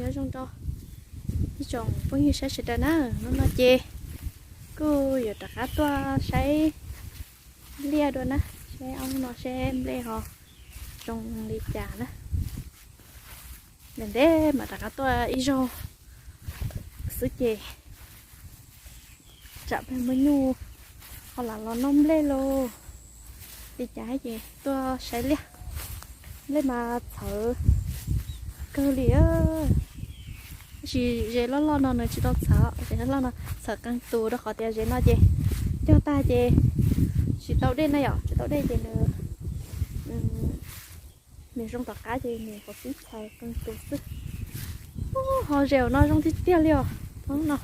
Zoo rau ib tsoom phooj ywg saib sawv daws na, hnub no ces kuj yuav rov qab tuaj saib liaj dua na, saib ob hnub no seb nplej ho zoo li cas na. Ntev ntev mam rov qab tuaj ib zaug xwb ces tsam peb muaj nyuj ho lam los noj nplej lauj. Li cas ces tuaj saib liaj, nplej mas txhawv kawg li. Tab sis ze loj loj no nws tsis tau txhawv, ze loj loj no txhawv qee tus rau qhov tias ze no ces cog tag ces tsis tau dej na yom, tsis tau dej ces nws, nws zoo tom qab ces nws qhov xwb txhawv qee tus xwb. Ub, ho ze no zoo tiag tiag li os, no.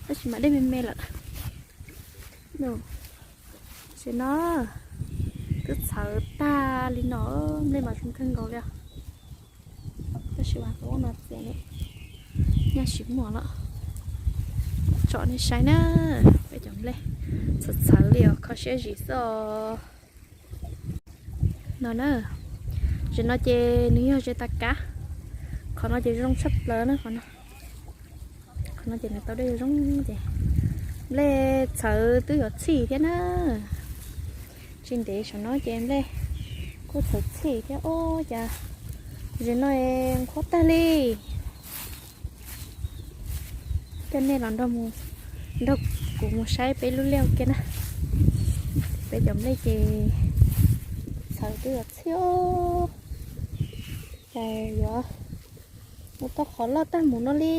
Tab sis mas dej me me lawm. Ze no twb txhawv tag li no, nplej mas zoo kawg nkaus li os. Tab sis mas tus no txias ne, nyaj tsis muaj lawm. Tsom nej saib na, peb cov nplej txhawv txhawv li os, kho siab zim xwb os. No na, ze no ces nws yog ze tas kav. Qhov no ces zoo tshaj plaws na, qhov no, qhov no ces nws tau dej zoo ces nplej txhawv twb yuav txhij thiab na. Tsis ntev saum no ces nplej kuj txhawv txhij thiab. Ub, cas ze no nqhuab tag li. Coj nej los nrog mus, nrog kuv mus saib peb lub liaj ua ke na. Peb cov nplej ces txhawv twb yuav txhij os. Cas yuav mus tau qhov loj tag mus no li.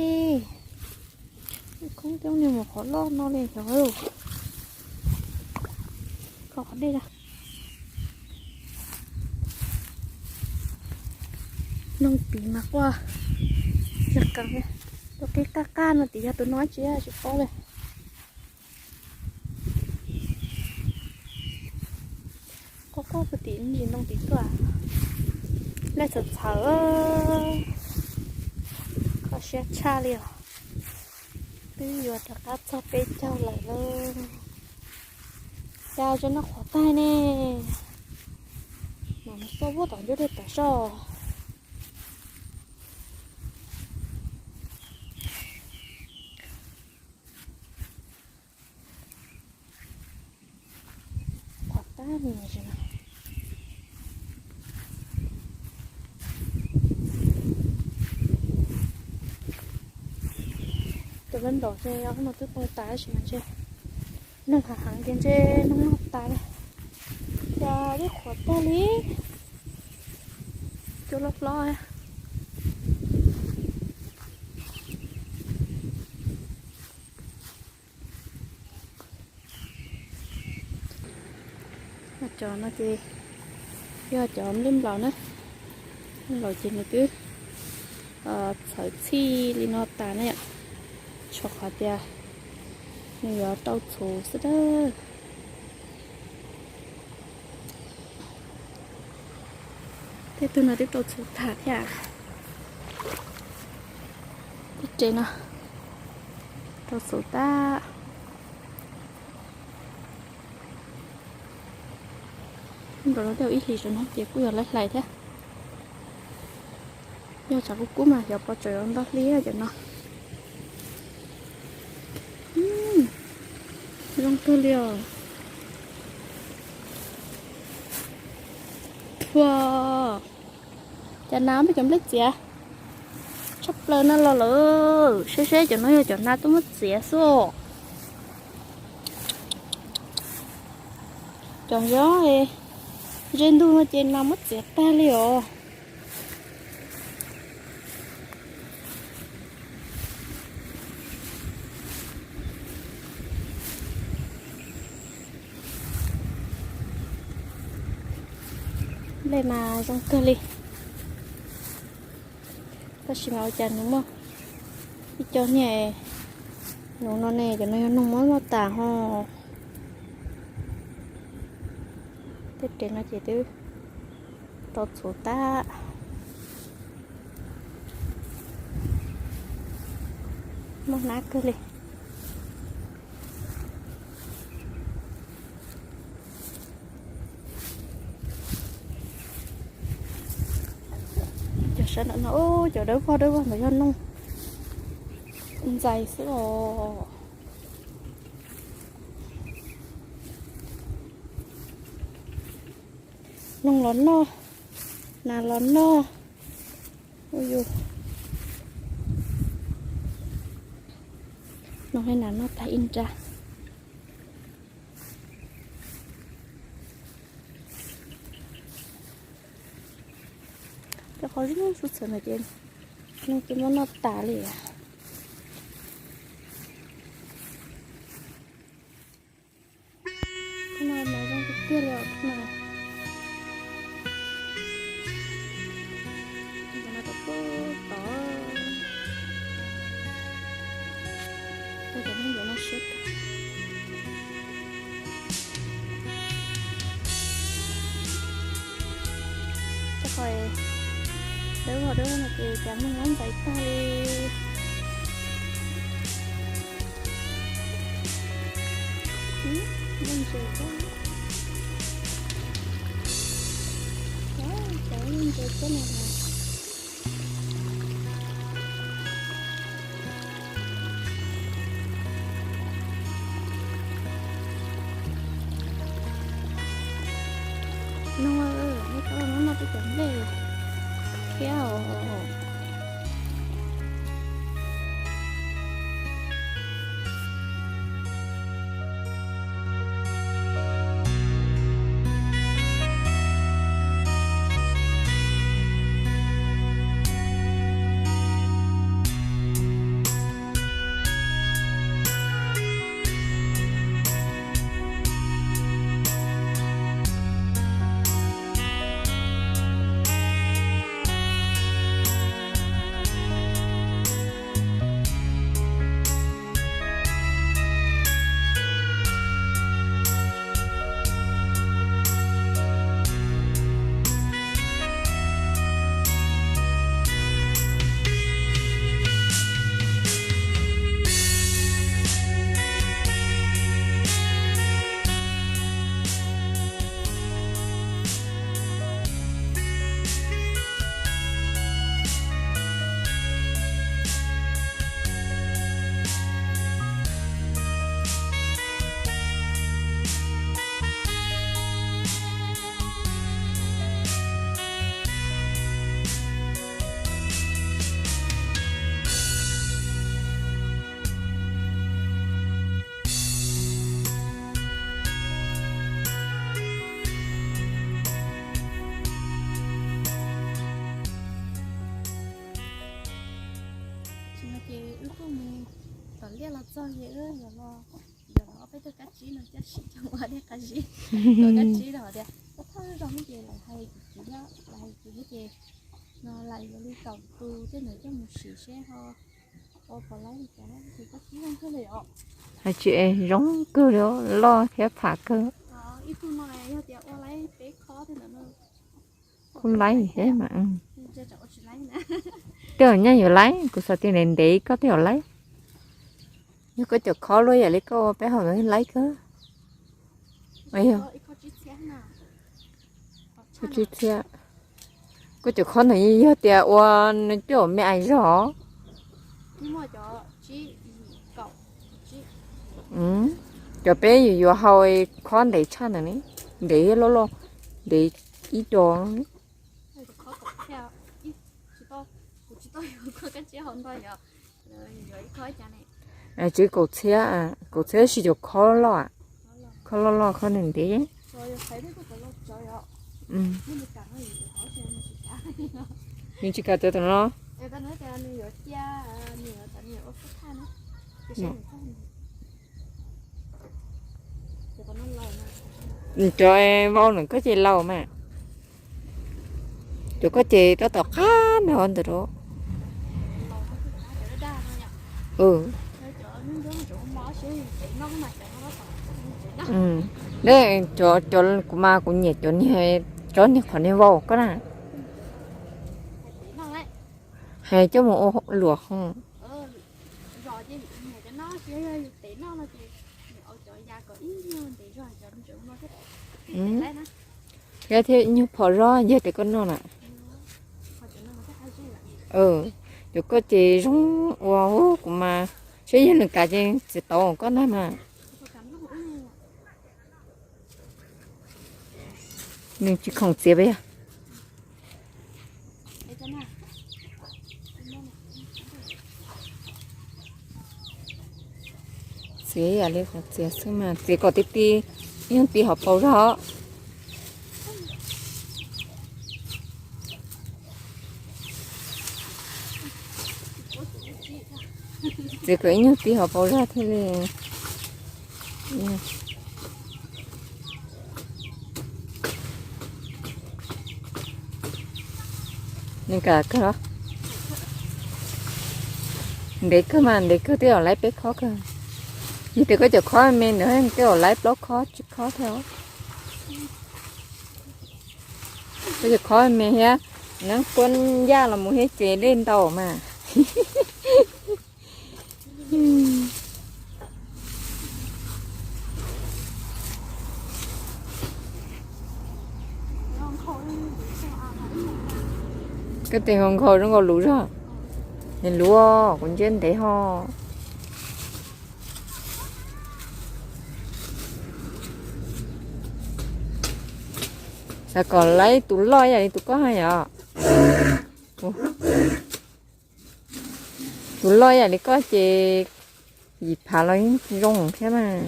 Khoob coob li mus qhov loj no li xyov. Kho qhov dej os. Noog piv mas quaj zaj qees li. Tus qi qaj qaj no tim yog tus no tsis, tsis paub li. Quaj quaj puag tim ntsis ntoo tim tuaj. Nplej txhawv txhawv, kho siab tshaj li os. Twb yuav rov qab txog peb caug lawm lauj. Cas ze no qhuav tag ne. Mas mus xauj vuab tom ncauj dej tom soj. Qhuav tag li no. Cov nplej nplaum ces no twb poob tas tab sis mas ntshe noog hav heev ces ntshe noog noj tas li. Cas twb qhuav tag li. Cua loj hlob. Cov no ces yog cov nplej nplaum na. Nplej nplaum ces nws twb txhawv txhij li no tas na yom. Tshuav qhov tias nws yuav rau txhuv xwb dab. Tej tug no twb rau txhuv tag thiab. Tej res no rau txhuv tag. Nplej no tej ib hlis saum no ces kuj yog hlais hlais thiab. Yog tshav kub kub mas xyov puas tseem yuav ntau hli cov no. Zoo kawg li os. Thua, cas nas peb cov nplej txiav tshaj plaws na los lawm. Seb seb cov no yog cov nas tuaj muab txiav xwb. Cov nyob ze ntug no ces nas muab txiav tag li os. Nplej mas zoo kawg li. Tab sis mas ua cas nws muaj ib co niag nus no ne, cov no yog noog muab noj tas ho. Tej res no ces twb rau txhuv tag. Muaj hnab kawg li. Cov Ub, cov dawb vog dawb vog ntawd yog noog ntxais xwb os. Noog los noj, nas los noj. Ua yus, noog thiab nas noj tag ib nrab. Cov qhov zoo sub txhawv ntawd ces noog twb muab noj tas li. Tus no mas zoo tiag tiag li os, tus no. Tus no rau pem tod. Cov neeg ntawm no siab kawg. Cov qhov dawb vog dawb vog no ces cas noog muab ntxais tag li. Ub, yeej ntses thiab. Cov yeej ntses thiab no. Noog, nej tau los noj tej cov nplej thiab os. Tam sim no ces wb kuj mus tom liaj los txog ces wb yuav los, yuav los ob peb tug kab tsib no coj sim coj ua dej qab zib. Kab tsib no tias ua thawj zaug ces lawv hais tsis txiv, lawv hais tsis txiv thiab ces no lawv yuav li kaum tus tej ntawd coj mus sim seb ho ua puas laib li cas ces kab tsib zoo kawg li os. Hais tsis es zoo kawg li, loj thiab pham kawg. Ib tug no yog tias ua laib peb khob tej ntawd no. Kuj laib thiab mas. Tej zaum nyaj yuav laib, kuv xav tias ntev ntev koj tej zaum laib. Yog koj cov khob luaj yam li koj ua peb hauv ntawd laib kawg. Yog tsib txhiab. Koj cov khob ntawd yog tias ua coj me ais zog. Cov peb yuav yuav hau khob ntev tshaj ntawd ne, ntev loj loj, ntev ib co. Tsib kaum txhiab, kaum txhiab sis cov khob loj, khob loj loj khob ntev ntev. Nws tsis kam cov tom no. Cov vau nws koj ces laus mas. Cov koj ces tab tom qab nrog ntawd rau. Cov, cov kuv mas kuv nyiam cov niag, cov niag qhov niag vau koj na. Hais coj mus ua luam ho. Thiab thiab ib nyuag phom zog yog tias koj noj na. Cov koj ces zoo ua kuv mas, saib yog nws kav ces txiav tau koj ntag mas. Nws tsis khoom txiav yog. Txiav yam li qhov txiav xwb mas, txiav kom ti ti, ib nyuag ti hauv paus zog. Txiav kom ib nyuag ti hauv paus zog thiaj li. Nws kam kawg los? Ntev kawg mas, ntev kawg twb yuav laib peb khob kawg. Yog tias koj cov khob me ntawd twb yuav laib plaub khob tsib khob thiab. Koj cov khob me thiab, nab puab yaj los mus thiab ces dej ntau mas. Koj tes nkaus zoo nkaus luv zog. Nws luv, kuv ntsia ntev ho. Xav kom laib tus loj ib yam li tus koj hab yom. Tus loj ib yam li koj ces yim phav los yeej zoo thiab mas.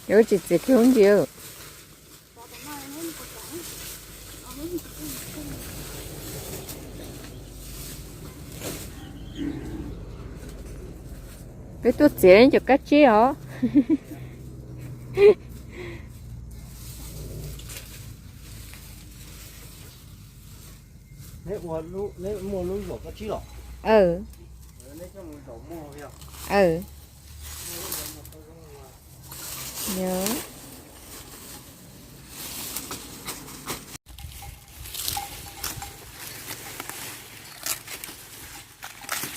Ces wb tsis txiav kiag lub ntsis. Peb tuaj txiav cov kab tsib os. Neb ua, neb muaj lub zaum kab tsib los? Aw. Yog.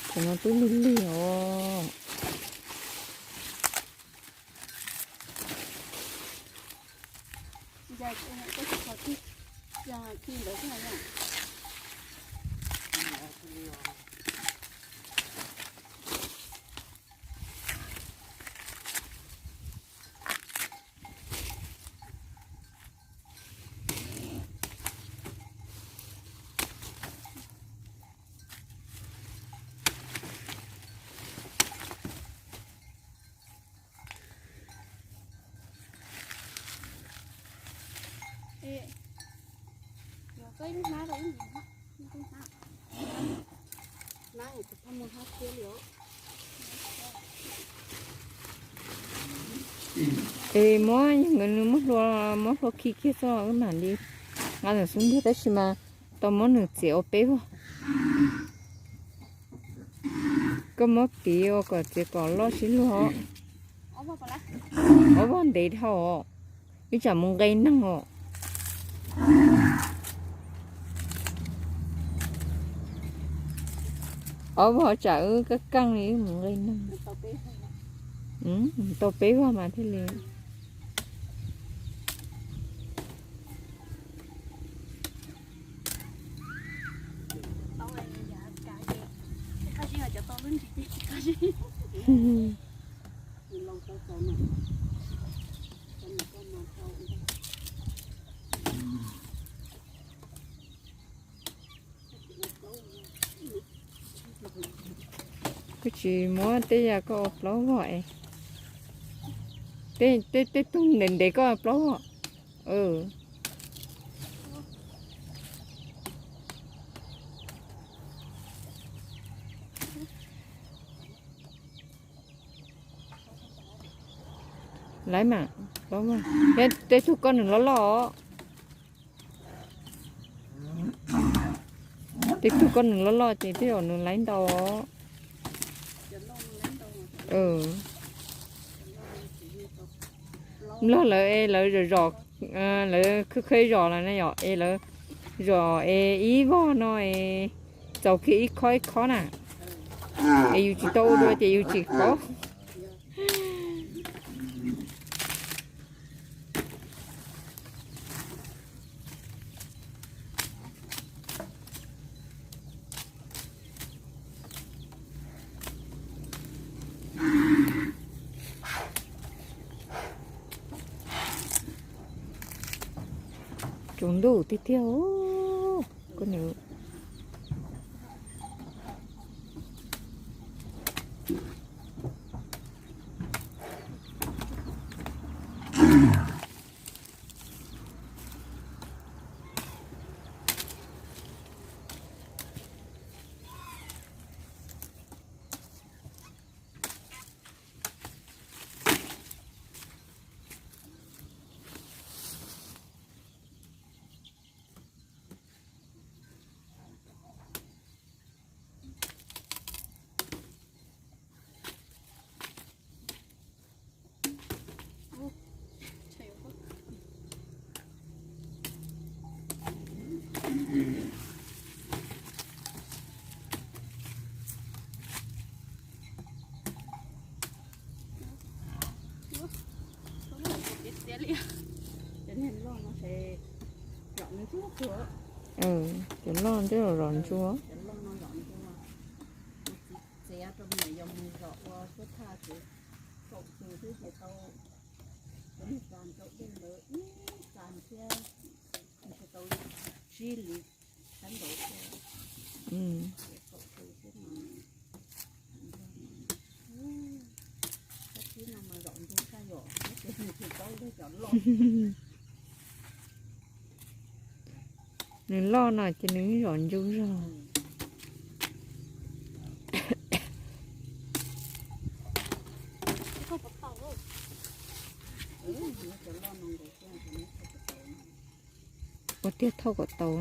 Cov no twb lig lig os. Es muab, muab hlua khi kiag txog wb mam li nqa ntawm xub ntiag, tab sis mas tau muab nws txiav ua peb vog. Koj muab piv ua kom txiav kom loj sib luag. Ob vog ntev dhau os, ib tsam mus nqe neeg os. Ob vog tsam wb kaj kaj li wb mus nqe neeg. Tau peb vog mas thiaj li. Kuv tsis muab tej yam koj ua plaub vog es. Tej tug ntev ntev koj ua plaub vog. Laiv mas, tej tug koj nws loj loj os. Tej tug koj nws loj loj ces tej zaum nws laiv ntau os. Nplog lawv es lawv zom zom, lawv khawb khawb zom lawm na yom, es lawv zom es ib vog no es txaus kiag ib khob ib khob na. Es yus tsis tau ua dua ces yus tsis paub. Tsaus ntuj tiag tiag koj niam. Cov loj ntej los zom ntsuab. Nws loj no ces nws zom ntsuab zog. Ua tiag thauj kom tau.